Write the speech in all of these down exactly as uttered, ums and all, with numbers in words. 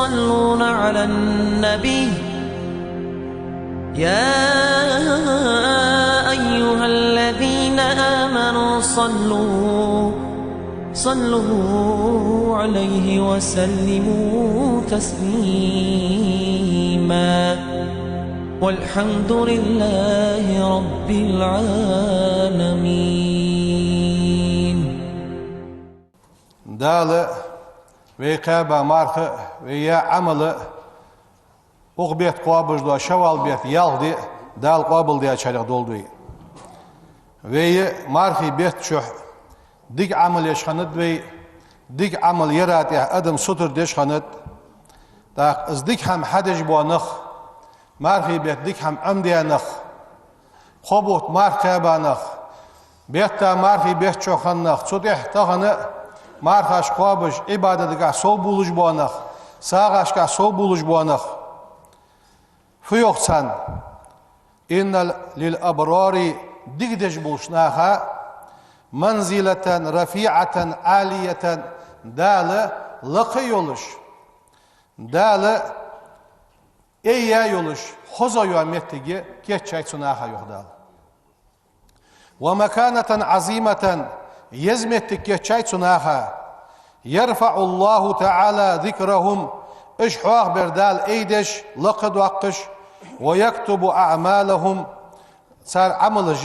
يصلون على النبي، يا أيها الذين آمنوا صلوا، صلوا عليه وسلموا تسليما. والحمد لله رب العالمين. Дала вай кхаьба марха, вай яь Ӏамал, укх бетта кхоабаш дола шаввал бетта ялх ди Дала къоабалдаьчарех долда вай. Вай мархий бетта чухь дика Ӏамал еш хиннад вай, дика Ӏамал яра тӀехь адам сутара деш хиннад. ТӀаккха из дика хӀама хьадеш бола нах, мархий бетта дика хӀама Ӏомадаь нах, кхо бутт марха кхаьба нах, бетта мархий бетта чу хинна нах, цу тӀехь тахан а мархаш кхоабаш, Ӏибадатагахь совбувлаш бола нах, сагӀашкахь совбувлаш бола нах. Фу йоах царна? إن للأبرار, дика деш болча наха, منزلة رفيعة عالية, Дала лакха йолаш, Дала эйя йолаш, хоза йола моттиг кийчъяьй цу наха, йоах Дала. ومكانة عظيمة, еза моттиг кийчъяьй цу наха. يرفع الله تعالى ذكرهم, уж хьоахабер Дала эйдеш, лакха доаккхаш, ويكتب أعمالهم, цар Ӏамалаш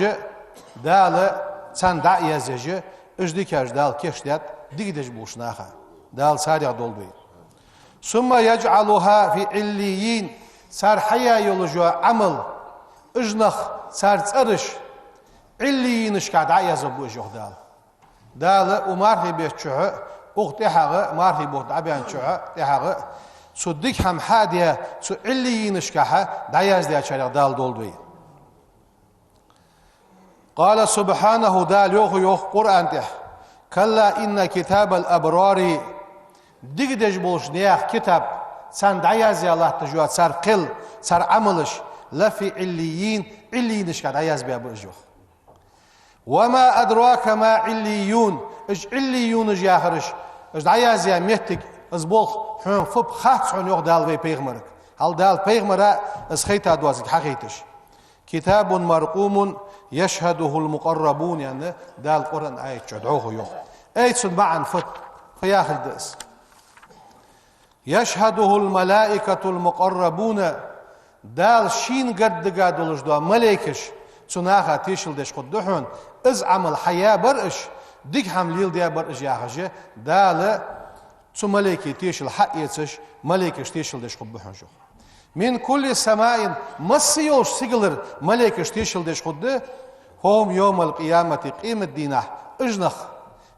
Дала царна дӀа а язъеш, уж дикаш Дала кийчдаьд дика деш болча наха. Дала царех долда вай. ثم يجعلها في عليين, цар хьаяь йолаш йола Ӏамал, уж нах, цар цӀераш Ӏиллийинашкахь дӀа а язбу уж, йоах Дала. Дала укх мархий бетта чухь, укх тӀехьагӀа, мархий бутт дӀабаьннача хана тӀехьагӀа, цу дика хӀама хьадаь, цу Ӏиллийинашкахь дӀаяздаьчарех Дала долда вай. قال سبحانه, Дала йоах, йоах Къуръан тӀа: كلا إن كتاب الأبرار, дика деш болча наьха китаб, царна дӀаязъяь латташ йола цар кхел, цар Ӏамалаш, لفي عليين, Ӏиллийинашкахь дӀаязбаь ба уж, йоах. وما أدراك ما عليون, уж Ӏиллийюнаш яхараш, уж дӀаязъяь моттиг, из болх хьона фуд хац хьона, йоах Дала вай пайхамарга. Хьал Дала пайхамара из хайтад вайцига хьахайташ. كتاب مرقوم يشهده المقربون, аьнна, Дала Къуръан аят чу дӀахо йоах. Ай, цун маӀан фуд, фу яхилга да из? يشهده الملائكة المقربون, Дала шийна гаргадига долаш дола малейкаш цу наха тешал деш хургда хьона, из Ӏамал хьаяь бар уж, дика хӀама леладаь бар уж яхаш, Дала цу малейкий тешал хьаэцаш, малейкаш тешал деш хургба хьона уж. من كل سماء, масса йолча сигалара малейкаш тешал деш хургда, هم يوم القيامة, къематдийнахь уж нах,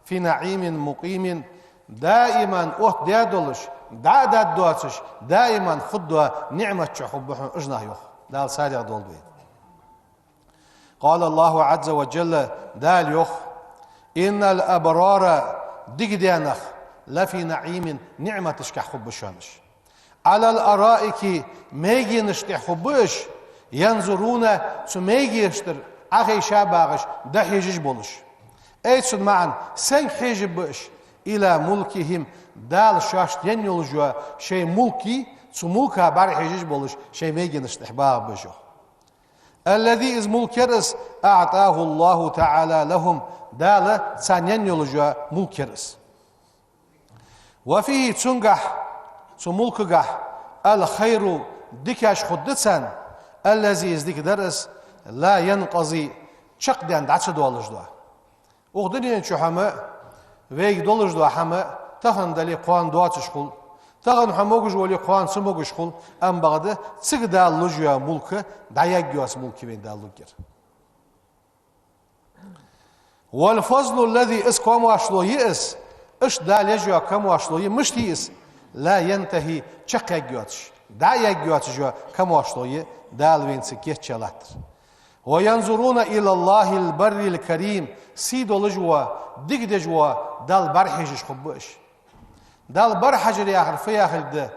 في نعيم مقيم, даиман оттадаь долаш, дӀа а даргдоацаш, даиман хургдола ниӀмат чу хургба хьона уж нах, йоах. Дала царех долда вай. قال الله عز وجل, Дала йоах: إن الأبرار, дика даь нах, لفي نعيم, ниӀматашкахь хургба шоана уж. على الأرائك, майгенаш тӀа хургба уж, ينظرون, цу майгеша тӀара Ӏохайша багӀаш, дӀахьежаш болаш. Ай, цун маӀан, сенга хьежаргба уж? إلى ملكهم, Дала шоашта енна йолаш йола шоай мулк я, цу мулка бӀарахьежаш болаш, шоай майгенаш тӀа багӀаргба уж, йоах. الذي, из мулк яр из, أعطاه الله تعالى لهم, Дала царна енна йолаш йола мулк яр из. وفيه, цунгахь, цу мулкагахь, الخير, дикаш хургда царна, الذي, из дика дар из, لا ينقضي, чакхдаьнна дӀа ца доалаш дола. Укх дунен чу хӀама, вайга долаш дола хӀама, тахан дале кхоана доацаш хул, тахан хьо могаш вале кхоана ца могаш хул, амма бакъда цига Дала луш йола мулк дӀаяргйоаца мулк я вайна Дала лургьяр. والفضل الذي, из комаьршло я из, иштта Дала еш йола комаьршло я, мишта я из? لا ينتهي, чакхъяргйоацаш, дӀа а яргйоацаш йола комаьршло я Дала вайна цига кийчъяь латтар. وينظرون إلى الله البر الكريم, сий долаш вола, дика деш вола Далла бӀарахьежаш хургба уж. Далла бӀарахьажар яхар фу яхилга да?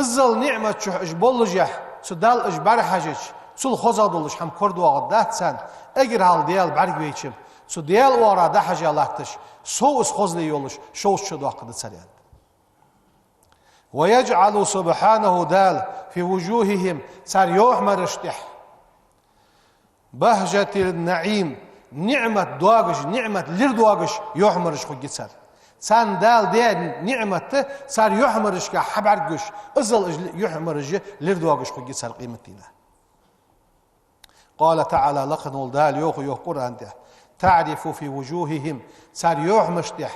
Иззал ниӀмат чу уж боллашехь, цу Далла уж бӀарахьежача, цул хозагӀа долаш хӀама корадоагӀаргдац царна, эггара хьалха Даьла бӀаргавайча, цу Даьла оагӀорахьа дӀахьажа латташ, сов из хозле йолаш, шовзткъа шу доаккхаргда цар, аьнна. ويجعل سبحانه Дала في وجوههم цар йохамараш тӀа بهجة النعيم ниӀмат догаш, ниӀмат лир догаш йохамараш хургья цар. Царна Дала даь ниӀмат цар йохамарашка хьабӀаргагуш, иззал уж йохамараш лир догаш хургья цар къематдийнахьа. قال تعالى лакха вола Дала йоах, йоах Къуръан тӀа: تعرف في وجوههم цар йохамараш тӀа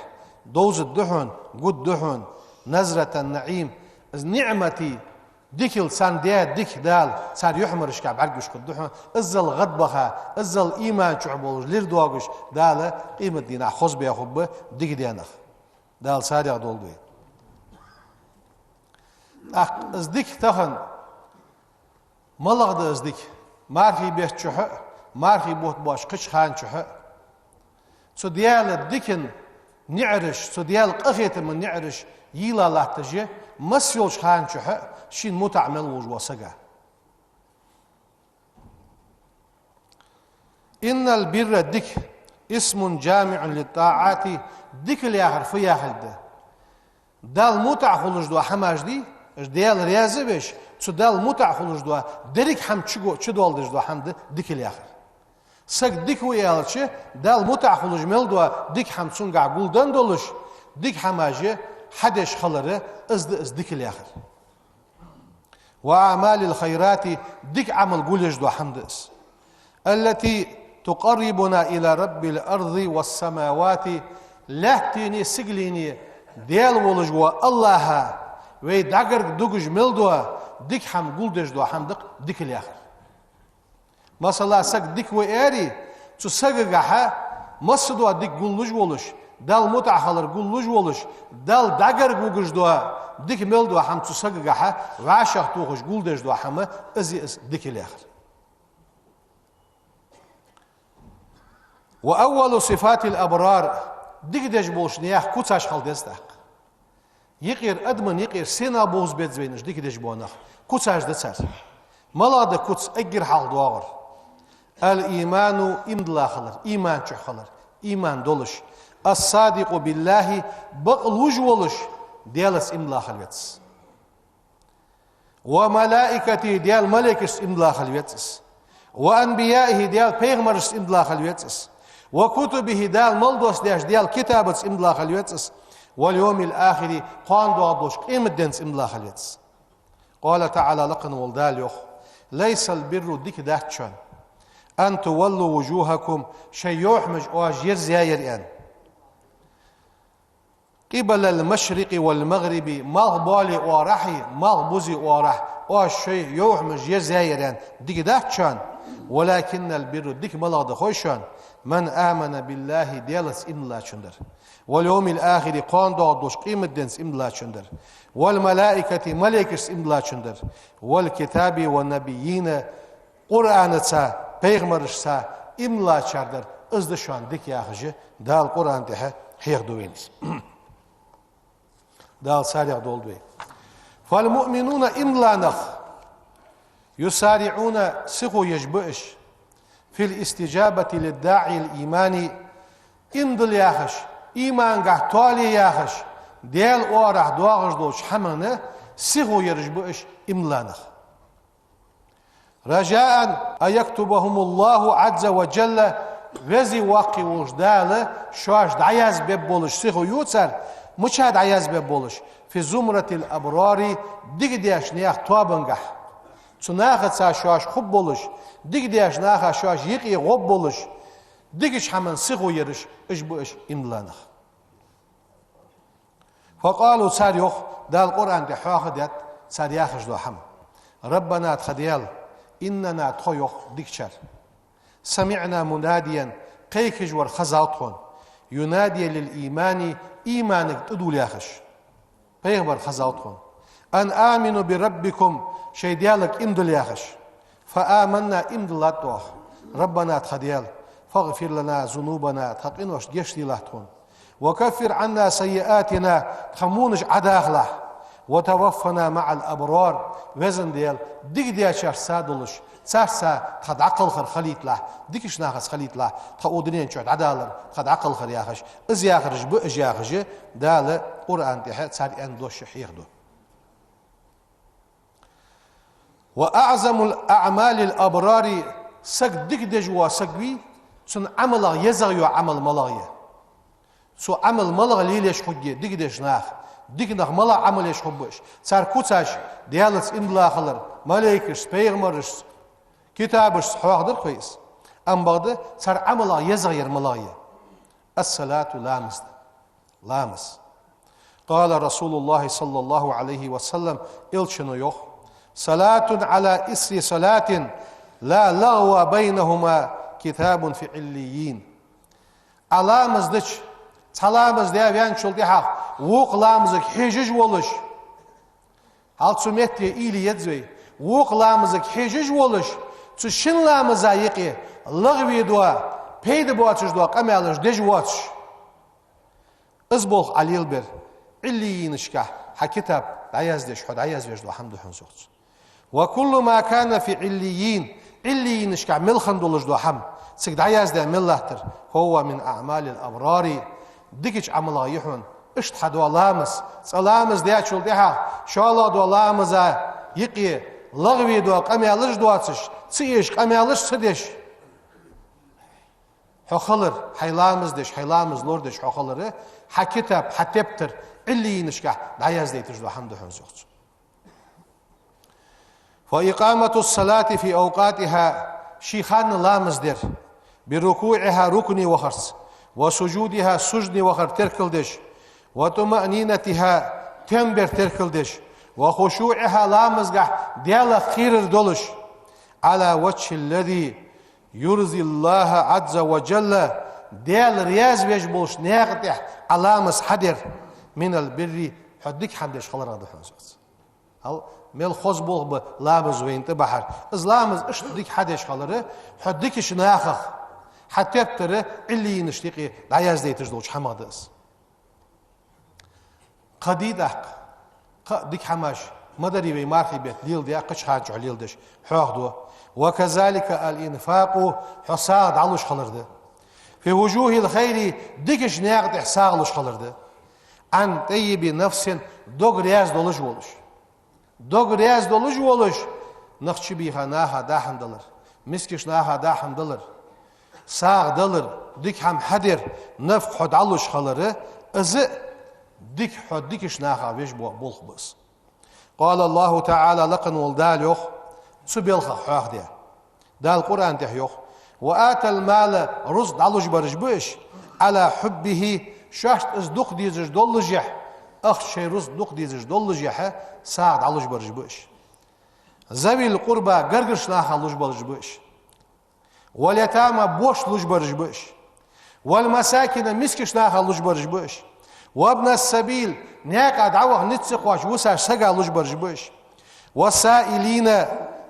довзаргда хьона, гургда хьона نضرة النعيم из ниӀматий, дикал царна даь дика Дала цар йохамарашка бӀаргагуш хургда хьона, иззал гӀадбаха, иззал иман чу болаш лир догаш Дала къематдийнахьа хозбаь хургба дика даь нах. Дала царех долда вай. ТӀаккха из дика тахан малагӀа да из дика? Мархий бетта чухьа а, мархий бутт боацаш кхыча хана чухьа а цу Даьла дикан наӀараш, цу Даьла къахетама наӀараш йийла латташ я, масса йолча хана чухьа а шийна мутӀахьа мел волаш вола саг. إن البر дика اسم جامع للطاعات дикал яхар фу яхилга да? Далла мутӀахьа хулаш дола хӀамаш дий, уж Даьла раьза а веш, цу Далла мутӀахьа хулаш дола деррига хӀама чуго-, чудоаладеш дола хӀама да дикал яхар. Саг дика ва аьлча, Далла мутӀахьа хулаш мел дола дика хӀама цунгахьа гулденна долаш, дика хӀамаш хьадеш хилар, из да из дикал яхар. وأعمال الخيرات дика Ӏамал гулъеш дола хӀама да из. التي تقربنا إلى رب الأرض والسماوات лаьттеи сигаленеи Даьла волаш вола АллахӀа вай дӀагарга дугаш мел дола дика хӀама гулдеш дола хӀама да-кх дикал яхар. Масала, саг дика ва аьле, цу сагагахьа масса дола дика гуллуш волаш, Далла мутӀахьа хилар гуллуш волаш, Далла дӀагарга вугаш дола дика мел дола хӀама цу сагагахьа вӀашагӀтохаш гулдеш дола хӀама, из я из дикал яхар. وأول صفات الأبرار дика деш болча наьха куцаш хила деза тӀаккха. Юкъера, адамий юкъера сенах бовза беза вайна уж дика деш бола нах? Куцаш да цар. МалагӀа да куц? Эггара хьалха доагӀар: الإيمان иман дилла хилар, иман чу хилар, иман долаш, الصادق بالله бакълувш волаш, Даьлаца иман дилла хила веза из. وملائكته Даьла малейкашца иман дилла хила веза из. وأنبيائه Даьла пайхамарашца иман дилла хила веза из. وكتبه Дала мел доссадаьча Даьла китабаца иман дилла хила веза из. واليوم الآخر кхоана доагӀаш долча къематденца иман дилла хила веза из. قال تعالى лакха вола Дала йоах: ليس البر дика дац шоана أن تولوا وجوهكم шоай йохамараш оаш ерзаяьяр аьнна. قبل المشرق والمغرب малхбоалеи малхбузеи оагӀорахьеи, малхбузеи оагӀорахьеи оаш шоай йохамараш ерзаяьяр аьнна дика дац шоана. ولكن البر дика малагӀа да хой шоана: من آمن بالله Даьлаца иман диллачун дар, واليوم الآخر кхоана доагӀаш долча къематденца иман диллачун дар, والملائكة малейкашца иман диллачун дар, والكتاب والنبيين Къуръанаца, пайхамарашца иман диллачар дар, из да шоана дика яхаш, Дала Къуръан тӀа хьехаду вайна из. Дала царех долда вай. فالمؤمنون иман дилла нах يسارعون сихо еш ба уж في الاستجابة للداعي الإيمان иман дилла яхаш, имангахьа тоале яхаш, Даьла оагӀорахьа доагӀаш долча хӀаманна сихо ераш ба уж иман дилла нах. رجاء أن يكتبهم الله عز وجل Веза Воккха волча Дала шоаш дӀаязбергболаш сихо ю цар. Мича дӀаязбергболаш? في زمرة الأبرار дика деча наьха тоабангахьа. Цу нахаца шоаш хургболаш, дика деча наха шоаш юкъе гӀоргболаш, дикача хӀаманна сихо ераш, уж ба уж иман дилла нах. فقالوا цар йоах, Дала Къуръан тӀа хьоахадаьд цар яхаш дола хӀама: ربنا тха Даьла, إننا тхо йоах дикачар, سمعنا مناديا кхайкаш вар хезав тхона, ينادي للإيمان иманага тӀадувла яхаш. Пайхамар хезав тхона: أن آمنوا بربكم шоай Даьлага иман дилла яхаш. فآمنا иман диллад оаха. ربنا тха Даьла, فاغفر لنا ذنوبنا тха къиношта гешт делахь тхона. وكفر عنا سيئاتنا тха вонаш Ӏодахалахь. وتوفنا مع الأبرار веза Даьла, дика дечарца долаш, царца тха дӀакхалхар хилийталахь, дикача нахаца хилийталахь, тха укх дунен чу дӀадалар тха дӀакхалхар яхаш, из яхараш ба уж яхаш, Дала Къуръан тӀа цар аьнна дош хьехаду. وأعظم الأعمال الأبرار, саг дика деш вола саг вий, цун Ӏамалах езагӀа йола Ӏамал малагӀа я? Цу Ӏамал малагӀа лелаеш хургья дика деш нах? Дика нах малагӀа Ӏамал еш хургба уж? Цар куцаш Даьлаца иман дилла хилар, малайкашца, пайхамарашца, китабашца хьоахадаьд вай из. Амма бакъда цар Ӏамалах езагӀа яр малагӀа я? الصلاة, ламаз да. Ламаз. قال رسول الله صلى الله عليه وسلم, элчано йоах: صلاة على إثر صلاة لا لغو بينهما كتاب في عليين. Ӏа ламаз дича, цхьа ламаз даь ваьнначул тӀехьагӀа вокх ламазага хьежаш волаш, хьал цу метте уйла еза вай, вокх ламазага хьежаш волаш, цу шин ламаза юкъе лагӀве дола, пайда боацаш дола къамаьлаш деш воацаш. Из болх Ӏа лелабер, Ӏиллийинашкахь хьа китаб дӀаяздеш, хьо дӀаязвеш дола хӀама да хьона, йоах цо. وكل ما كان في عليين, Ӏиллийинашкахь мел хинна долаш дола хӀама, цига дӀаяздаь мел латтар, فهو من أعمال الأبرار, дикача Ӏамалех я хьона. Иштта хьа дола ламаз, цкъа ламаз даьчул тӀехьагӀа шоллагӀа дола ламаза юкъе лагӀве дола къамаьлаш доацаш, ца эша къамаьлаш ца деш. Хьо хилар, хьай ламаз деш, хьай ламаз лорадеш хьо хилар, хьа китаб, хьа тептар Ӏиллийинашкахь дӀаяздайташ дола хӀама да хьона, йоах цо. فإقامة الصلاة في أوقاتها, ший ханна ламаз дар, بركوعها, рукуӀе вахарца, وسجودها, сужуде вахар теркалдеш, وطمأنينتها, тем бар теркалдеш, وخشوعها, ламазгахь Даьлах кхерар долаш, على وجه الذي يرضي الله عز وجل, Даьла раьза веш болча наькъа тӀа Ӏа ламаз хьадар, من البر, хьо дика хӀама деш хиларах да хьона, йоах цо. Хьал мел хоза болх ба ламаз вайна тӀабахьар. Из ламаз иштта дика хьадеш хилар, хьо дикача нахах, хьа тептар Ӏиллийинашта юкъе дӀаяздайташ долча хӀамах да из. Кхы дий тӀаккха, кхы а дика хӀамаш ма дарий вай мархий бетта леладеш, кхыча хана чухь леладеш, хьоахаду. وكذلك الإنفاق, хьо сагӀа дӀалуш хилар да. في وجوه الخير, дикача наькъа тӀа сагӀа луш хилар да. عن طيب نفس, дог раьза долаш волаш. Дог раьза долаш волаш, нах чубийха наха дӀа-хьа далар, мискача наха дӀа-хьа далар, сагӀа далар, дика хӀама хьадар, нафакъа хьо дӀалуш хилар, из а дика хьо дикача нахах веш бо-, болх ба из. قال الله تعالى, лакха вола Дала йоах, цу балхах хьоахадаь. Дала Къуръан тӀа йоах: وآتى المال, рузкъа дӀалуш бараш ба уж, على حبه, шоашта из дукха дезаш доллашехь, ахча, шоай рузкъа дукха дезаш доллашехь, сагӀа дӀалуш бараш ба уж. ذوي القربى, гаргарча наха луш бараш ба уж. واليتامى, бошта луш бараш ба уж. والمساكين, мискача наха луш бараш ба уж. وابن السبيل, наькъа дӀаваха низ ца кхоачаш вусача сага луш бараш ба уж. والسائلين,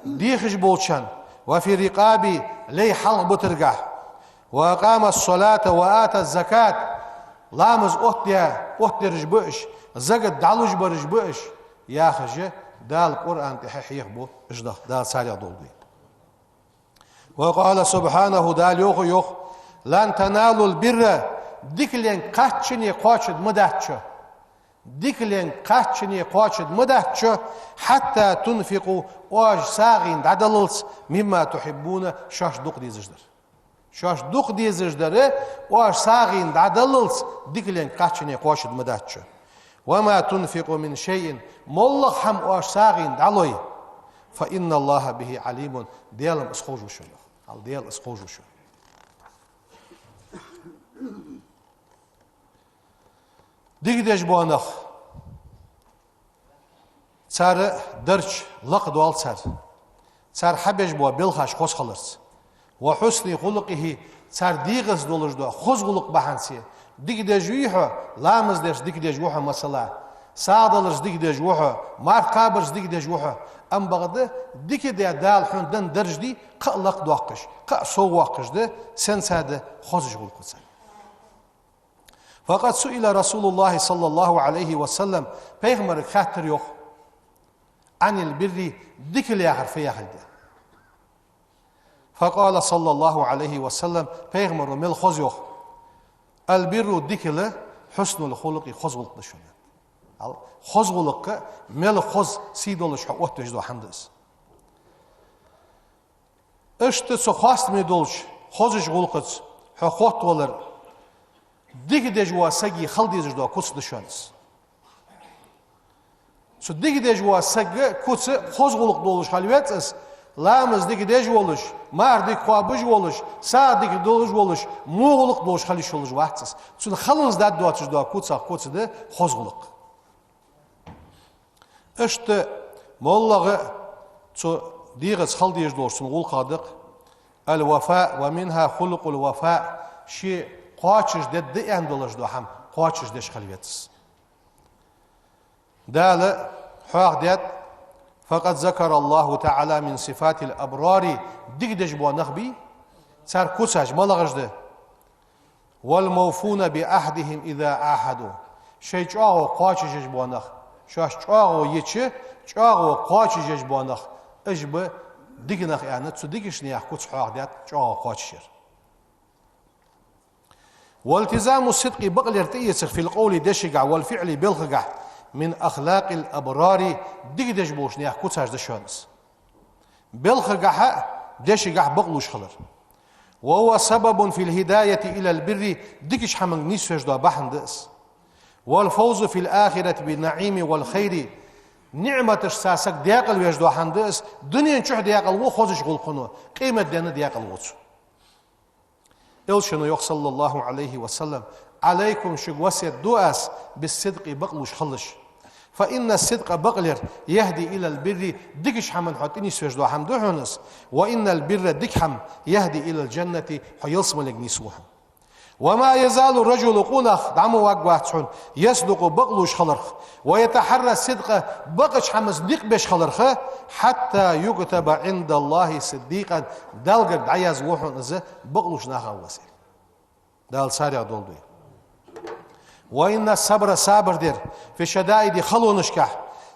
дехаш болчарна. وفي الرقاب, лай хьалхабитаргахь. وأقام الصلاة وآتى الزكاة, ламаз оттадаь, оттадераш ба уж, закат дӀалуш бараш ба уж, яхаш, Дала Къуръан тӀа хьехабу уж нах, Дала царех долда вай. وقال سبحانه, Дала йоах, йоах: لن تنالوا البر, дикален кхаччалца кхоачаш ма дац шо. Дикален кхаччалца кхоачаш ма дац шо, حتى تنفقوا, оаш сагӀийна дӀадаллалца, مما تحبون, шоашта дукха дезаш дар. Шоашта дукха дезаш дар, оаш сагӀийна дӀадаллалца, дикален кхаччалца кхоачаш ма дац шо. وما تنفقوا من شيء, моллагӀа хӀама оаш сагӀийна дӀалой, فإن الله به عليم, Даьла-м из ховш ва шоана. Хьал Даьла из ховш ва шоана. Дика деш бола нах, цар дарж лакхдоал цар, цар хьабеш бола балхаш хоза хиларца. وحسن خلقه, цар дегӀаца долаш дола хоза гӀулакх бахьанца. Дика деш вий хьо, ламаз деш дика деш ва хьо, масала, сагӀа даларца дика деш ва хьо, марха кхабарца дика деш ва хьо, амма бакъда дика де Дала хьона денна дарж дий, кхы а лакхдоаккхаш, кхы а соввоаккхаш да, сенца да, хозача гӀулакхаца. فقد سئل رسول الله صلى الله عليه وسلم, пайхамарга хаьттар йоах, عن البر, дикал яхар фу яхилга да. فقال صلى الله عليه وسلم, пайхамаро мел хоза йоах: البر, дикал, حسن الخلق, хоза гӀулакх да шоана. Хьал хоза гӀулакх, мел хоза сий долаш хьо оттавеш дола хӀама да из. Иштта цу хоастаме долча хозача гӀулакхаца хьо хоттавалар дика деш вола сага хила дезаш дола куц да шоана из. Цу дика деш вола сага куц хоза гӀулакх долаш хила веза из, ламаз дика деш волаш, марха дика кхоабаш волаш, сагӀа дика долаш волаш, во гӀулакх долаш хила йиш йолаш вац из. Цун халонца даьд доацаш дола куцах куц да хоза гӀулакх. Иштта моллагӀа цу дегӀаца хила дезаш долаш цун гӀулакхех да-кх الوفاء ومنها خلق الوفاء, ше кхоачаш дергда аьнна долаш дола хӀама кхоачаш деш хила веза из. Дала хьоахадаьд: فقد ذكر الله تعالى من صفات الأبرار, дика деш бола нах бий, цар куцаш малагӀаш да: والموفون بعهدهم إذا عاهدوا. Шоай чӀоагӀо кхоачаш еш бола нах. Шоаш чӀоагӀо еча, чӀоагӀо кхоачаш еш бола нах. Уж ба дика нах аьнна, цу дикача наьха куц хьоахадаьд чӀоагӀо кхоачаш яр. والتزام الصدق, бакълер тӀаэцар, في القول, дешагахь, والفعل, белхагахь, من أخلاق الأبرار, дика деш болча наьха куцаш да шоана из. Белхагахь а, дешагахь а бакълувш хилар. وهو سبب في الهداية إلى البر, дикача хӀаманга нийсвеш дола бахьан да из. والفوز في الآخرة بالنعيم والخير, ниӀматашца саг даькъала веш дола хӀама да из, дунен чухь даькъала ва хозача гӀулакхо, къематденна даькъала ва цо. Элчано йоах, صلى الله عليه وسلم: عليكم, шуга васкет ду аз, بالصدق, бакълувш хилалаш. فإن الصدق, бакълер, يهدي إلى البر, дикача хӀаманга хьо тӀанийсвеш дола хӀама да хьона из, وإن البر, дика хӀама, يهدي إلى الجنة, хьо ялсмалега нийсву хьона. وما يزال الرجل, къонах дӀа ма варгвац хьона, يصدق, бакълувш хиларх, ويتحرى الصدق, бакъача хӀамаца никъ беш хиларх, حتى يكتب عند الله صديقا, Далла гарга дӀаязву хьона из бакълувча нахах ва из. Дала царех долда вай. وإن الصبر, сабар дар, في الشدائد, халонашкахь,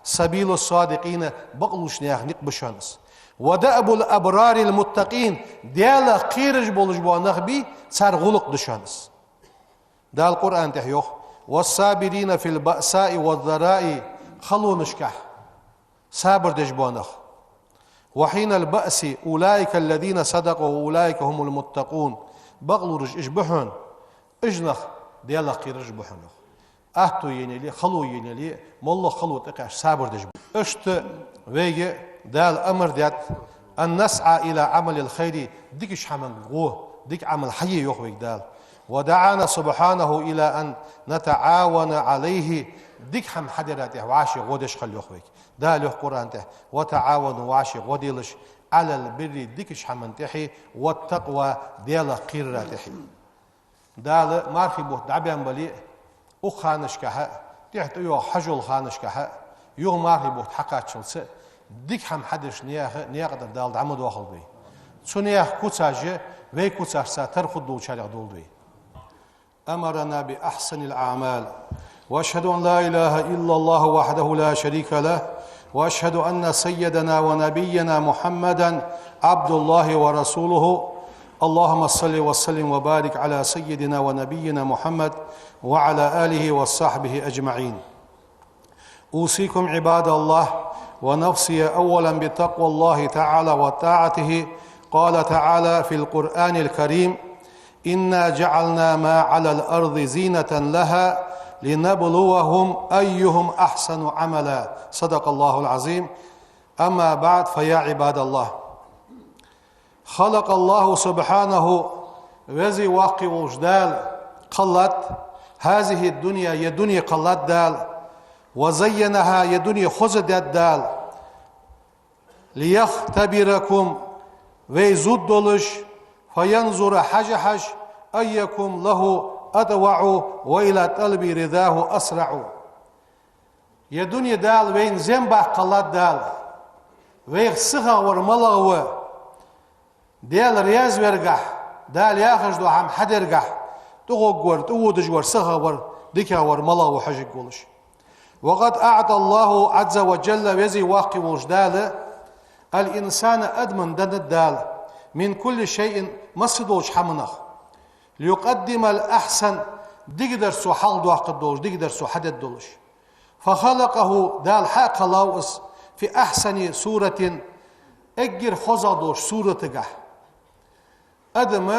سبيل الصادقين, бакълувча наьха никъ ба шоана из. ودأب الأبرار المتقين, Даьлах кхераш болаш бола нах бий, цар гӀулакх да шоана из. Дала Къуръан тӀа йоах: والصابرين في البأساء والضراء, халонашкахь сабар деш бола нах. وحين البأس أولئك الذين صدقوا وأولئك هم المتقون. Бакълувш уж ба хьона, уж нах Даьлах кхераш ба хьона, йоах. Аьттув енна яле, хало енна яле, моллагӀа хало тӀакхаьча сабар деш ба. Иштта вайга Дала амар даьд: أن نسعى إلى عمل الخير, дикача хӀаманга гӀо, дика Ӏамал хьае, йоах вайга Дала. ودعانا سبحانه إلى أن نتعاون عليه, дика хӀама хьадара тӀа вӀаши гӀо деш хила, йоах вайга. Дала йоах Къуръан тӀа: وتعاونوا, вӀаши гӀо делаш, على البر, дикача хӀаман тӀехьа, والتقوى, Даьлах кхерара тӀехьа. Дала мархий бутт дӀабаьнна бале а, укх ханашкахь а, тӀехьа тӀайоагӀа хьажол ханашкахь а, юха мархий бутт хьакхаччалца а, дика хӀама хьадеш наьха наькъа тӀара Дала дӀа ма доахалда вай. Цу наьха куцаш а вай куцашца тара хургдолчарех долда вай. أمرنا بأحسن الأعمال. وأشهد أن لا إله إلا الله وحده لا شريك له، وأشهد أن سيدنا ونبينا محمدا عبد الله ورسوله. اللهم صل وسلم وبارك على سيدنا ونبينا محمد وعلى آله وصحبه أجمعين. أوصيكم عباد الله ونفسي أولا بتقوى الله تعالى وطاعته. قال تعالى في القرآن الكريم: إنا جعلنا ما على الأرض زينة لها لنبلوهم أيهم أحسن عملا. صدق الله العظيم. أما بعد، فيا عباد الله، خلق الله سبحانه, Веза Воккха волча Дала кхеллад, هذه الدنيا, ер дуне кхеллад Дала, وزينها, ер дуне хоза даьд Дала, ليختبركم, вай зуд долаш, فينظر, хьажа хьажа, أيكم له أطوع وإلى طلب رضاه أسرع. Ер дуне Дала вайна зем баккха кхеллад Дала, вайх сихагӀа вар малагӀа ва, Даьла раьза вергахь, Дала яхаш дола хӀама хьадергахь, тӀагӀоргвар, тӀаводаш вар, сихагӀа вар, дикагӀа вар малагӀа ва хьожаргволаш. وقد أعطى الله عز وجل, Веза Воккха волча Дала, الإنسان, адамна деннад Дала, من كل شيء, массадолча хӀаманах, ليقدم الأحسن, дикадар цо хьалхадоаккхаргдолаш, дикадар цо хьадергдолаш. فخلقه, Дала хьакхеллав из, في أحسن صورة, эггара хозагӀа долча суратагахь. Адам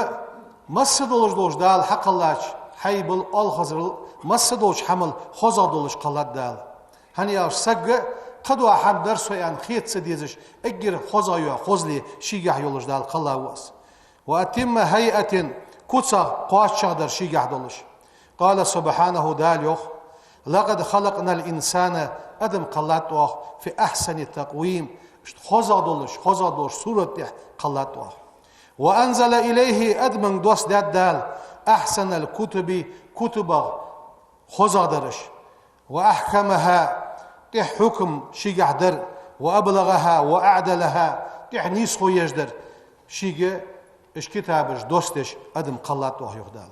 масса долаш долча Дала хьакхеллача хьайбал, оалхазарал, масса долча хӀамал хозагӀа долаш кхеллад Дала. ХӀана аьлча сага кхыдола хӀама дар со аьнна хета ца дезаш, эггара хозагӀа йола хозал шийгахьа йолаш Дала кхелла ва из. وأتم هيئة, куцах кхоачашагӀа дар шийгахьа долаш. قال سبحانه, Дала йоах: لقد خلقنا الإنسان, адам кхеллад оаха, في أحسن تقويم, иштта хозагӀа долаш, хозагӀа долаш сурат тӀа кхеллад оаха. وأنزل إليه, адамага доссадаьд Дала, أحسن الكتب, кутубах хозагӀа дараш, وأحكمها, тӀех хьукам шийгахьа дар, وأبلغها وأعدلها, тӀех нийсхо еш дар, шийга уж китабаш доссадеш адам кхеллад оаха, йоах Дала.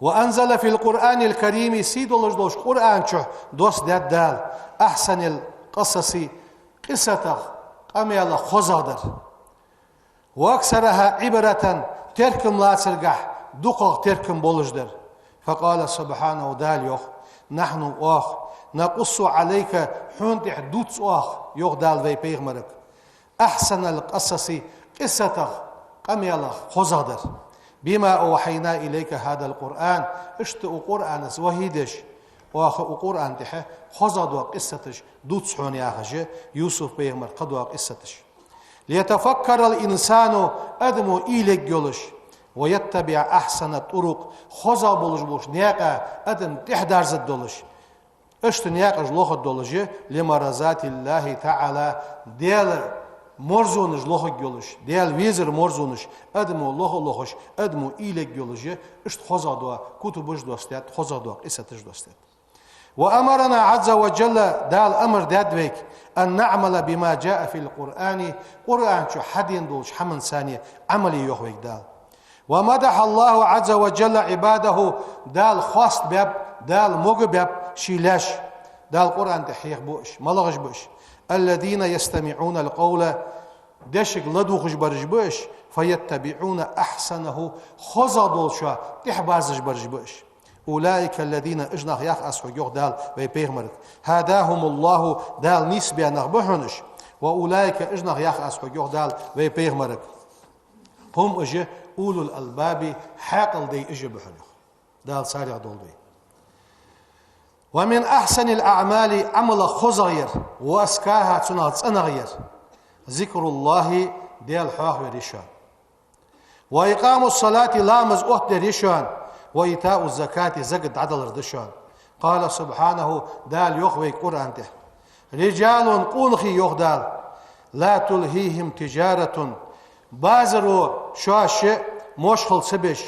وأنزل في القرآن الكريم, сий долаш долча Къуръан чу доссадаьд Дала, أحسن القصص, къиссатах, къамаьлах хозагӀа дар. وأكثرها عبرة, теркам лацаргахьа дукхагӀа теркам болаш дар. فقال سبحانه, Дала йоах: نحن, оаха, نقص عليك, хьона тӀа дувц оаха, йоах Дала вай пайхамарга, أحسن القصص, къиссатах, къамаьлах хозагӀа дар. بما أوحينا إليك هذا القرآن, иштта укх Къуръанах вахьий деш, оаха укх Къуръан тӀа хозагӀа дола къиссаташ дувц хьона, яхаш, Юсуф пайхамарах кхыдола къиссаташ. ليتفكر الإنسان, адамо уйла ергйолаш, ويتبع أحسن الطرق, хозагӀа болаш болча наькъа адам тӀехьадерзаргдолаш, иштта наькъаш лохаргдолаш, لمرضاة الله تعالى, Даьла мерзонаш лохаргйолаш, Даьла везара мерзонаш адамо лоха а лохаш, адамо уйла ергйолаш, иштта хозагӀа дола кутубаш доссадаьд, хозагӀа дола къиссаташ доссадаьд. وأمرنا عز وجل, Дала амар даьд вайга, أن نعمل بما جاء في القرآن, Къуръан чу хьадена долча хӀаманца Ӏамал е, йоах вайга Дала. ومدح الله عز وجل عباده, Дала хоастабаьб, Дала могабаьб ший лаьш. Дала Къуръан тӀа хьехабу уж, малагӀаш ба уж: الذين يستمعون القول, дешага ладувгӀаш бараш ба уж, فيتبعون أحسنه, хозагӀа долчоа тӀехьаберзаш бараш ба уж. أولئك الذين, уж нах, йоах аз хьога, йоах Дала вай пайхамарга, هداهم الله, Дала нийсбаь нах ба хьона уж. وأولئك, уж нах, йоах аз хьога, йоах Дала вай пайхамарга, هم, уж, أولو الألباب, хьаькъал дай уж ба хьона, йоах. Дала царех долда вай. ومن أحسن الأعمال, Ӏамалех хозагӀа яр, وأزكاها, цунах цӀенагӀа яр, ذكر الله, Даьла хьоахавар я шоана. وإقام الصلاة, ламаз оттадар я шоана, وإيتاء الزكاة, закат дӀадалар да шоана. قال سبحانه, Дала йоах вайга Къуръан тӀа: رجال, къонахий, йоах Дала, لا تلهيهم تجارة, базаро шоаш мошхал ца беш,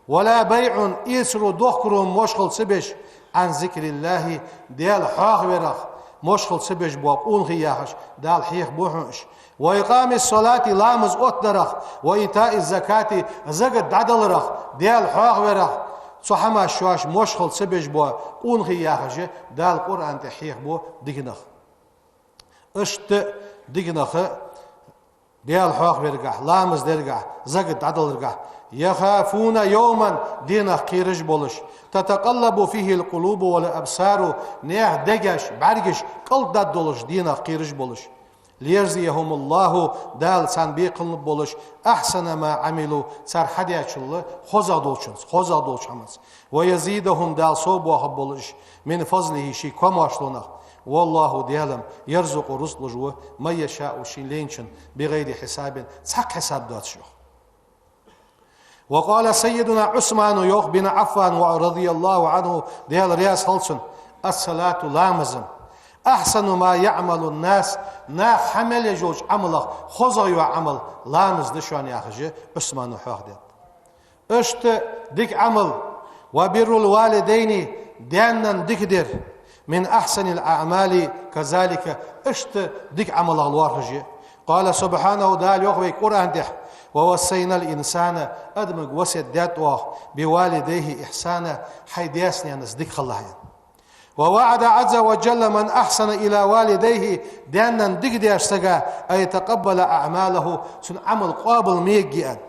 ولا بيع, эцаро, дохкаро мошхал ца беш, عن ذكر الله, Даьла хьоахаварах мошхал ца беш бола къонахий, яхаш, Дала хьехабу хьона уж. وإقام الصلاة, ламаз оттадарах, وإيتاء الزكاة, закат дӀадаларах, Даьла хьоахаварах, цу хӀамах шоаш мошхал ца беш бола къонахий, яхаш, Дала Къуръан тӀа хьехабу диканах. Иштта диканах, Даьла хьоахаваргахьа, ламаз даргахьа, закат дӀадаларгахьа, يخافون يوما, денах кхераш болаш, تتقلب فيه القلوب والأبصار, наьха дегаш, бӀаргаш кӀалтӀдаргдолаш денах кхераш болаш. ليجزيهم الله, Дала царна бекхам лургболаш, أحسن ما عملوا, цар хьадаьчул хозагӀа долчунца, хозагӀа долча хӀаманца. ويزيدهم, Дала совбоахаргболаш, من فضله, ший комаьршлонах. والله, Даьла-м, يرزق, рузкъ луш ва, من يشاء, шийна лайначунна, بغير حساب, цхьаккха хьисаб доацаш, йоах. وقال سيدنا عثمان, йоах, بن عفان, رضي الله عنه, Даьла раьза хилва цунна: الصلاة, ламаз-м, أحسن ما يعمل الناس, наха хьа мел еш йолча Ӏамалех хозагӀа йола Ӏамал ламаз да шоана, яхаш, Ӏусмана хьоахадаьд. Иштта дика Ӏамал, وبر الوالدين, даь-нанна дика дар, من أحسن الأعمال كذلك, иштта дика Ӏамалех лоархӀаш я. قال سبحانه, Дала йоах вайга Къуръан тӀа: ووصينا الإنسان, адамага васкет даьд оаха, بوالديه إحسانا, хьай даьца-наьнаца дика хилалахь, аьнна. ووعد عز وجل من أحسن إلى والديه, даь-нанна дика деш сага, أن يتقبل أعماله, цун Ӏамал къоабал ма ергья, аьнна.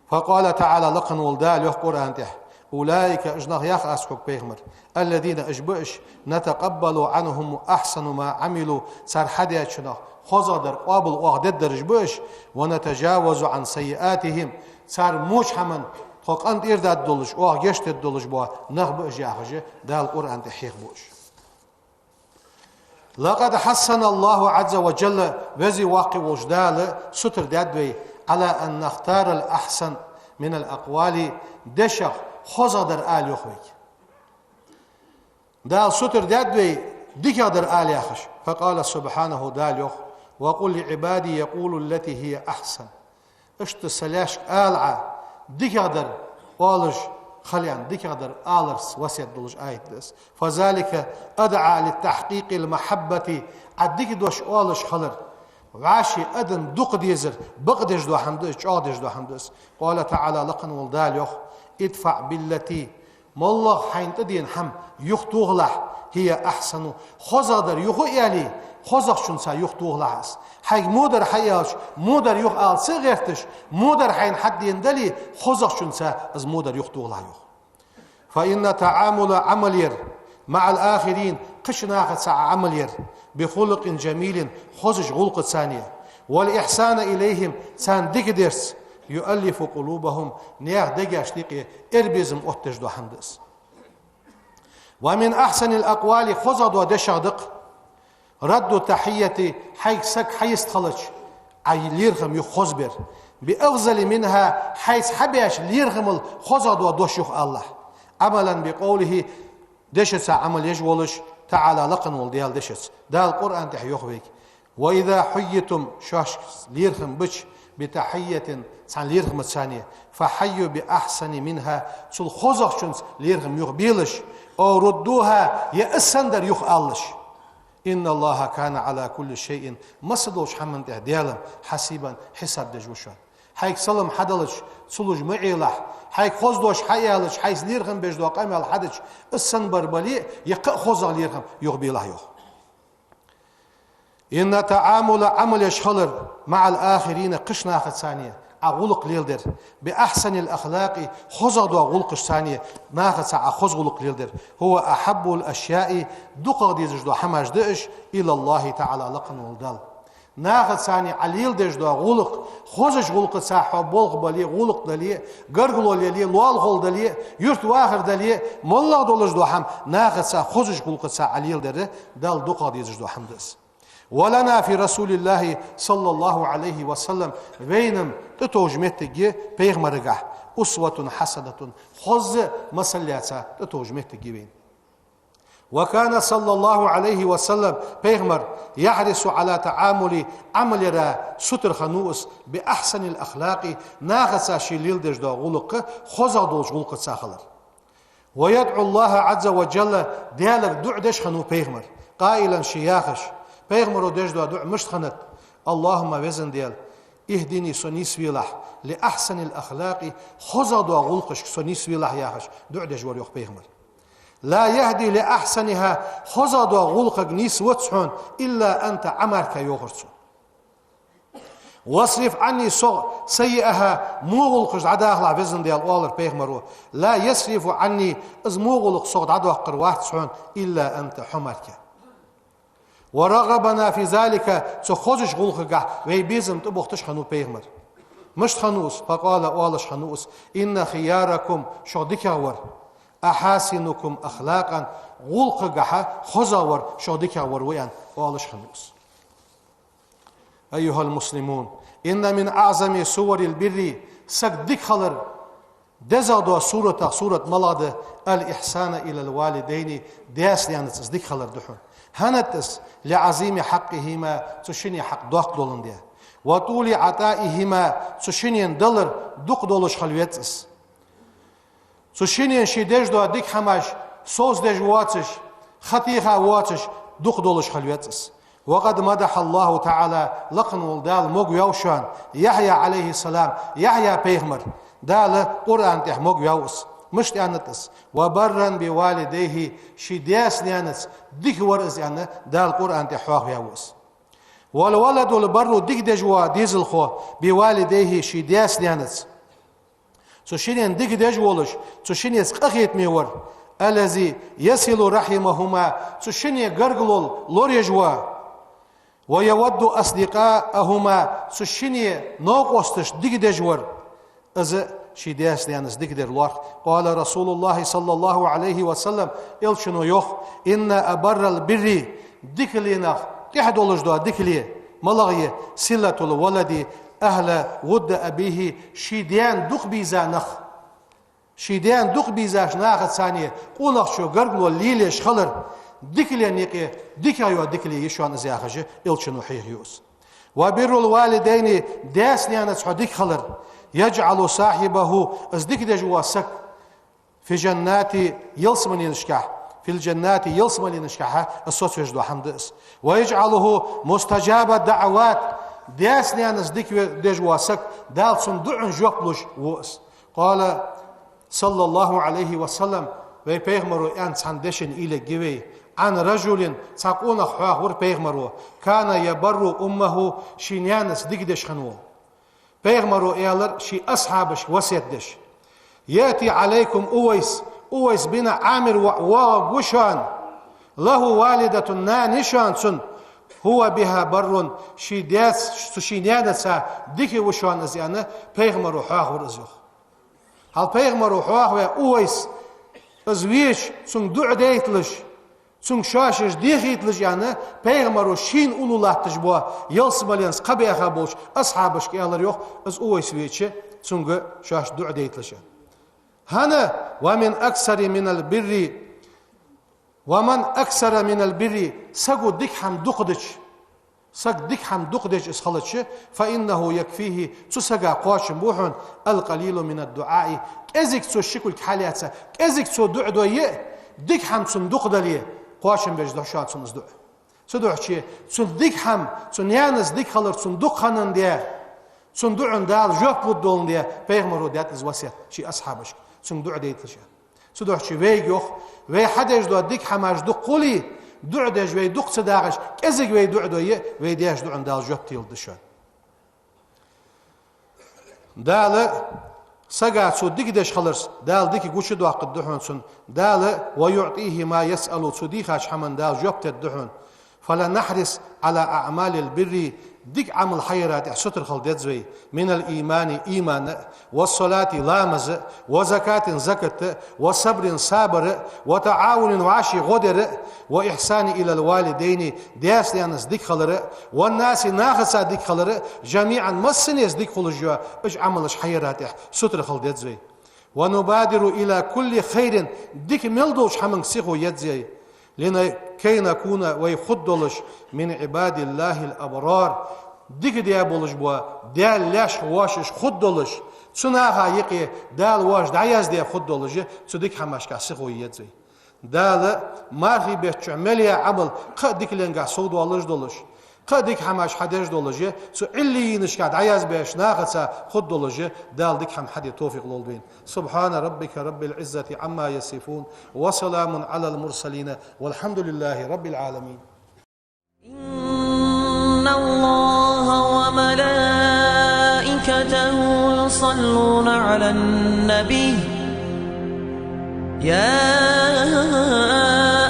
فقال تعالى, лакха вола Дала йоах Къуръан тӀа: أولئك, уж нах, йоах Аз хьога, пайхамар, الذين, уж ба уж, نتقبل عنهم أحسن ما عملوا, цар хьадаьчунах хозагӀдар къоабал оаха дергдараш ба уж, ونتجاوز عن سيئاتهم, цар моча хӀаман тхо къинтӀера даргдолаш, оаха гешт дергдолаш бола нах ба уж, яхаш, Дала Къуръан тӀа хьехабу уж. لقد حثنا الله عز وجل, Веза-Воккха волча Дала сутара даьд вай, على أن نختار الأحسن من الأقوال, дешах хозагӀдар ала, йоах, вайга. Дала сутара даьд вай дикагӀдар ала, яхаш. فقال سبحانه, Дала йоах: وقل لعبادي يقولوا التي هي أحسن. Иштта са лаьшка ала Ӏа, дикагӀдар оалаш хила, аьнна, дикагӀдар аларца васкет долаш аят да из. فذلك أدعى لتحقيق المحبة, Ӏа дика дош оалаш хилар вӀаши адам дукха дезар бакъдеш дола хӀама да из, чӀоагӀдеш дола хӀама да из. قال تعالى, лакха вола Дала йоах: ادفع بالتي, моллагӀа хьайна тӀадена хӀама юхатохалахь, هي أحسن, хозагӀдар юха а яле, хозагӀчунца юхатохалахь из. Хьайга во дар хьааьлча, во дар юха ала ца гӀерташ, во дар хьайна хьатӀадена дале, хозагӀчунца из во дар юхатохалахь, йоах. فإن التعامل, Ӏамал яр, مع الآخرين, кхыча нахаца Ӏа Ӏамал яр, بخلق جميل, хозача гӀулакхаца, والإحسان إليهم, царна дика дарца, يؤلف قلوبهم, наьха дегашта юкъе эрбезам оттадеш дола хӀама да из. ومن أحسن الأقوال, хозагӀдола дешах да-кх, رد التحية, хьайга саг хьайистхилча, Ӏа лерхӀам юха хозбар, بأفضل منها, хьайца хьабаьча лерхӀамал хозагӀдола дош юха алалахь. عملا بقوله, дешаца Ӏамал еш волаш, تعالى, лакха вола Дала дешаца. Дала Къуръан тӀа йоах вайга: وإذا حييتم, шоашка лерхӀам бича, بتحية, цхьан лерхӀамаца, فحيوا بأحسن منها, цул хозагӀчунца лерхӀам юха белаш, أو ردوها, е из санна дар юха алалаш. إن الله كان على كل شيء, масса долча хӀаман тӀа Дала, حسيبا, хьисаб деш ва шоана. Хьайга салам хьаделча, цу луж ма Ӏелахь, хьайга хоза дош хьааьлча, хьайца лерхӀам беш дола къамаьл хьадича, из санна бар бале а, е кхы а хозагӀа лерхӀам юха белахь, йоах. إن التعامل, Ӏамал еш хилар, مع الآخرين, кхыча нахаца Ӏа гӀулакх леладер, بأحسن الأخلاق, хозагӀдола гӀулакхашца, нахаца Ӏа хоза гӀулакх леладер, هو أحب الأشياء, дукхагӀа дезаш дола хӀамаш да уж, إلى الله تعالى, лакха вола Дала. Нахаца Ӏа леладеш дола гӀулакх, хозача гӀулакхаца хьо болх бале, гӀулакх дале, гаргало леле, лоалахол дале, юртвахар дале, моллагӀа долаш дола хӀама, нахаца хозача гӀулакхаца Ӏа леладер Далла дукхагӀа дезаш дола хӀама да из. ولنا في رسول الله صلى الله عليه وسلم, вайна тӀатовжа моттиг я пайхамарагахь, أسوة حسنة, хоза масал лаьца тӀатовжа моттиг я вайна. وكان صلى الله عليه وسلم, пайхамар, يحرص على تعامل, Ӏамал яра сутара хиннав из, بأحسن الأخلاق, нахаца ше леладеш дола гӀулакх хозагӀа долча гӀулакхаца хилар. ويدعو الله عز وجل, Далага дуӀа деш хиннав пайхамар, قائلا, ше яхаш, пайхамаро деш дола дуӀа мишта хиннад: اللهم, Веза Даьла, اهدني, со нийсвелахь, لأحسن الأخلاق, хозагӀа дола гӀулакхашка со нийсвелахь, яхаш, дуӀа деш вар, йоах, пайхамар. لا يهدي لأحسنها, хозагӀа дола гӀулакхага нийсвац хьона, إلا أنت, Ӏа мара, йоахар цо. واصرف عني, сох, سيئها, во гӀулакхаш дӀадахалахь, Веза Даьла, оалар пайхамаро. لا يصرف عني, из во гӀулакх сох дӀадоаккхар вац хьона, إلا أنت, хьо мара. ورغبنا في ذلك, цу хозача гӀулакхагахь вай безам тӀабохийташ хиннав пайхамар. Мишта хиннав из? فقال, оалаш хиннав из: إن خياركم, шух дикагӀвар, أحاسنكم أخلاقا, гӀулакхагахьа хозагӀвар шух дикагӀвар ва, аьнна, оалаш хиннав из. أيها المسلمون، إن من أعظم صور البر, саг дика хилар дезагӀдола суратех сурат малагӀа да: الإحسان إلى الوالدين, даьца-наьнаца из дика хилар да хьона. ХӀана да из? لعظيم حقهما, цу шинне хьакъ доккха доландаь. وطول عطائهما, цу шиннена далар дукха долаш хила веза из. Цу шиннена ше деш дола дика хӀамаш совцадеш воацаш, ха теха воацаш, дукха долаш хила веза из. وقد مدح الله تعالى, лакха вола Дала могаваьв шоана Яхья, عليه السلام, Яхья пайхамар. Дала Къуръан тӀа могаваьв из. Мишта аьннад из: وبرا بوالديه, ший даьца-наьнаца дика вар из, аьнна, Дала Къуръан тӀа хьоахаваьв из. والولد البر, дика деш вола дезалхо, بوالديه, ший даьца-наьнаца. Цу шиннена дика деш волаш, цу шиннеца къахетаме вар. الذي يصل رحمهما, цу шинне гаргало лораеш ва. ويود أصدقاءهما, цу шинне новкъосташта дика деш вар. Из ший даьца-наьнаца дика дар лоархӀ. قال رسول الله صلى الله عليه وسلم, Элчано йоах: إن أبر البر, дикаленах тӀех долаш дола дикале малагӀа я: صلة الولد أهل ود أبيه, ший даьна дукха бийза нах. Ший даьна дукха бийзача нахаца цхьана къонахчо гаргало лелаеш хилар, дикален юкъе дикагӀа йола дикале я шоана из, яхаш, Элчано хьехаю из. وبر الوالدين, даьца-наьнаца хьо дика хилар, يجعل صاحبه, из дика деш вола саг, في الجنات, ялсмаленашка, في الجنات, ялсмаленашка, из соцавеш дола хӀама да из. ويجعله مستجاب الدعوات, даьца-наьнаца дика ве-, деш вола саг, Дала цун дуӀан жоп луш ва из. قال صلى الله عليه وسلم, вай Пайхамаро аьнна цхьан дешан уйла ергья вай: عن رجل, цхьа къонах хьоахавир Пайхамаро, كان يبر أمه, ший наьнаца дика деш хинна вола. Пайхамаро аьлар ший асхьабашка васкет деш: يأتي عليكم أويس, Увайс бин Ӏамир воӀ воагӀаргва шоана, له والدة, нана я шоана цун, هو بها بر, ший даьца, цу ший наьнаца дика ва шоана из, аьнна, Пайхамаро хьоахавир из, йоах. Хьал Пайхамаро хьоахаваь Увайс, из веча, цунга дуӀа дайталаш, цунга шоаш дехийталаш, аьнна, Пайхамаро шийна уллув латташ бола, ялсмаленца кхаъ баьха болча асхьабашка аьлар, йоах, из Увайс веча, цунга шоаш дуӀа дайталаш, аьнна. ХӀана? ومن أكثر من البر ومن أكثر من البر, саго дика хӀама дукха дича, саг дика хӀама дукха дича из хилча, فإنه يكفيه, цу сага кхоачам ба хьона, القليل من الدعاء, кӀезига цо ши кулг хьалъэца, кӀезига цо дуӀа дой а, дика хӀама цунна дукха дале, кхоачам беш да шоана цунна из дуӀа. Цудухьа цун дика хӀама, цу наьнаца дика хилар цунна дукха хиннадале, цун дуӀан Дала жоп лургдоландаь, Пайхамаро даьд из васкет ший асхьабашка, цунга дуӀа дайталаш, аьнна. Цудухьа вайга йоах, вай хьадеш дола дика хӀамаш дукха хуле, дуӀа деш вай дукха ца дагӀаш, кӀезига вай дуӀа дой а, вай деш дуӀан Дала жоп теларгда шоана. Дала сага цо дика деш хиларца, Дала дика гучадоаккхаргда хьона цунна, Дала ويعطيه ما يسأل, цо дийхача хӀаман Дала жоп тергда хьона. فلنحرص على أعمال البر, дика Ӏамал хьаяра тӀехь сутара хила деза вай, من الإيمان, иман а, والصلاة, ламаз а, وزكاة, закат а, وصبر, сабар а, وتعاون, вӀаший гӀо дар а, وإحسان إلى الوالدين, даьца-наьнаца дика хилар а, والناس, нахаца дика хилар а, جميعا, массанеца дика хулаш йола, уж Ӏамалаш хьаяра тӀехь сутара хила деза вай. ونبادر إلى كل خير, дика мел долча хӀаманга сихо еза вай. لنكون, кхы вай хургдолаш, من عباد الله الأبرار, дика даь болаш бола Даьла лаьшка вошаш хургдолаш, цу наха юкъе Дала вож дӀаяздаь хургдолаш, цу дика хӀамашка сихо еза вай. Дала мархий бетта чу мел яь Ӏамал кхы а дикаленгахь совдоалаш долаш, кхы а дика хӀамаш хьадеш долаш, цу Ӏиллийинашка дӀаязбеш нахаца хургдолаш, Дала дика хӀама хьаде товфикъ лолда вайна. سبحان ربك رب العزة عما يصفون، وسلام على المرسلين، والحمد لله رب العالمين. إن الله وملائكته يصلون على النبي، يا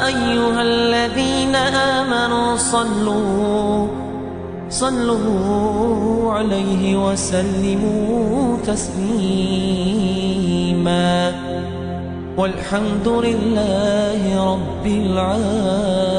أيها الذين آمنوا صلوا، صلوا عليه وسلموا تسليما. والحمد لله رب العالمين.